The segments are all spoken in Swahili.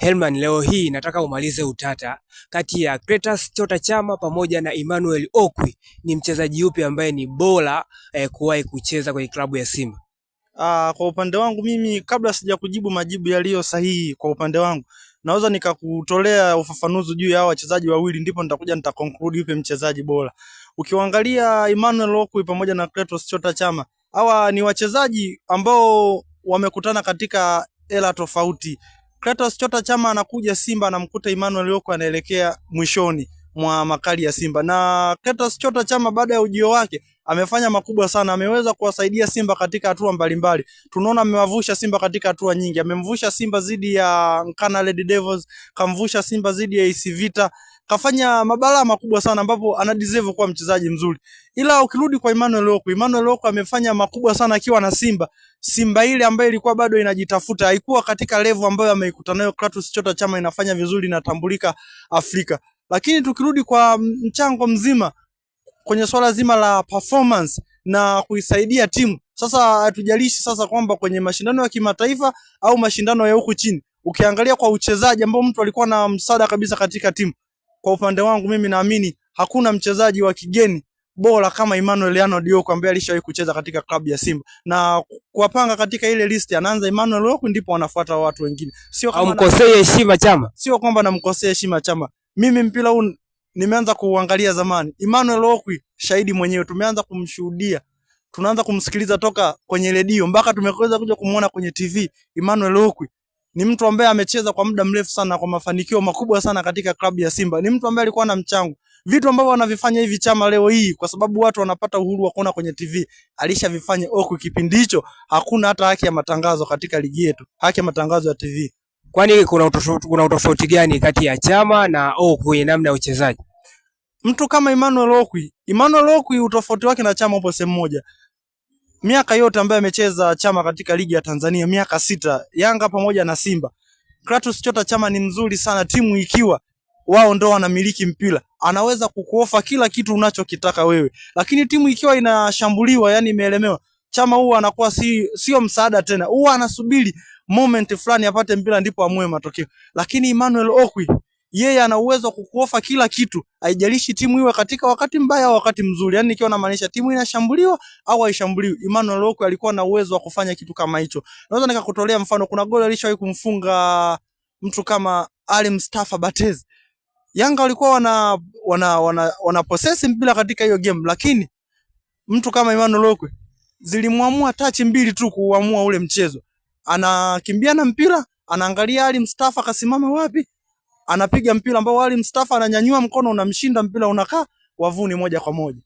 Helman, leo hii nataka umalize utata kati ya Clatous Chota Chama pamoja na Emmanuel Okwi. Ni mchezaji yupi ambaye ni bora kuwahi kucheza kwenye klabu ya Simba? Kwa upande wangu mimi, kabla sija kujibu majibu yaliyo sahihi, kwa upande wangu naweza nikakutolea ufafanuzi juu ya hao wachezaji wawili, ndipo nitakuja nitaconclude yupi mchezaji bora. Ukiangalia Emmanuel Okwi pamoja na Clatous Chota Chama, hawa ni wachezaji ambao wamekutana katika era tofauti. Clatous Chota Chama anakuja Simba anamkuta Emmanuel Okwi anaelekea mwishoni mwa makali ya Simba, na Clatous Chota Chama baada ya ujio wake amefanya makubwa sana, ameweza kuwasaidia Simba katika hatua mbalimbali. Tunaona amewavusha Simba katika hatua nyingi, amemvusha Simba dhidi ya Nkana Red Devils, kamvusha Simba dhidi ya AC Vita, kafanya mabalaa makubwa sana, ambapo ana deserve kuwa mchezaji mzuri. Ila ukirudi kwa Emmanuel Okwi, Emmanuel Okwi amefanya makubwa sana akiwa na Simba. Simba ile ambayo ilikuwa bado inajitafuta, haikuwa katika level ambayo ameikuta nayo Clatous Chota Chama, inafanya vizuri, inatambulika Afrika. Lakini tukirudi kwa mchango mzima kwenye swala zima la performance na kuisaidia timu, sasa hatujalishi sasa kwamba kwenye mashindano ya kimataifa au mashindano ya huku chini, ukiangalia kwa uchezaji ambao mtu alikuwa na msaada kabisa katika timu, kwa upande wangu mimi naamini hakuna mchezaji wa kigeni bora kama Emmanuel Arnold Okwi ambaye alishawahi kucheza katika klabu ya Simba, na kuwapanga katika ile list anaanza Emmanuel Okwi, ndipo wanafuata watu wengine. Sio kama Haumkosei heshima Chama? Sio kwamba namkosea heshima Chama. Mimi mpira huu nimeanza kuuangalia zamani. Emmanuel Okwi shahidi mwenyewe, tumeanza kumshuhudia, tunaanza kumsikiliza toka kwenye redio mpaka tumeweza kuja kumuona kwenye TV. Emmanuel Okwi ni mtu ambaye amecheza kwa muda mrefu sana kwa mafanikio makubwa sana katika klabu ya Simba. Ni mtu ambaye alikuwa na mchango. Vitu ambavyo wanavifanya hivi Chama leo hii, kwa sababu watu wanapata uhuru wa kuona kwenye TV, alishavifanya Okwi kipindi hicho. Hakuna hata haki ya matangazo katika ligi yetu, haki ya matangazo ya TV. Kwani kuna utofauti gani kati ya Chama na Okwi kwenye namna ya uchezaji? Mtu kama Emmanuel Okwi, Emmanuel Okwi utofauti wake na Chama upo sehemu moja. Miaka yote ambayo amecheza Chama katika ligi ya Tanzania, miaka 6, Yanga pamoja na Simba, Clatous Chota Chama ni mzuri sana timu ikiwa wao ndo wanamiliki mpira, anaweza kukuofa kila kitu unachokitaka wewe. Lakini timu ikiwa inashambuliwa, yani imeelemewa, Chama huwa anakuwa sio msaada tena, huwa anasubiri moment fulani apate mpira ndipo amue matokeo. Lakini Emmanuel Okwi yeye ana uwezo wa kukuofa kila kitu, haijalishi timu iwe katika wakati mbaya au wakati mzuri. Yani nikiwa namaanisha timu inashambuliwa au haishambuliwi, Emmanuel Okwi alikuwa na uwezo wa kufanya kitu kama hicho. Naweza nikakutolea mfano, kuna goli alishawahi kumfunga mtu kama Ali Mustafa Batez. Yanga walikuwa wana possess mpira katika hiyo game, lakini mtu kama Emmanuel Okwi zilimwamua touch mbili tu kuamua ule mchezo. Anakimbia na mpira, anaangalia Ali Mustafa kasimama wapi, anapiga mpira ambao Ali Mustafa ananyanyua mkono unamshinda, mpira unakaa wavuni moja kwa moja.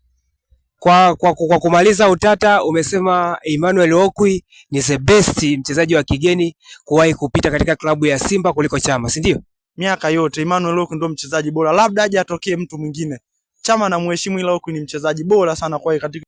Kwa kumaliza utata, umesema Emmanuel Okwi ni the best mchezaji wa kigeni kuwahi kupita katika klabu ya Simba kuliko Chama, si ndio? Miaka yote Emmanuel Okwi ndio mchezaji bora, labda aje atokee mtu mwingine. Chama namheshimu, ila Okwi ni mchezaji bora sana kwa katika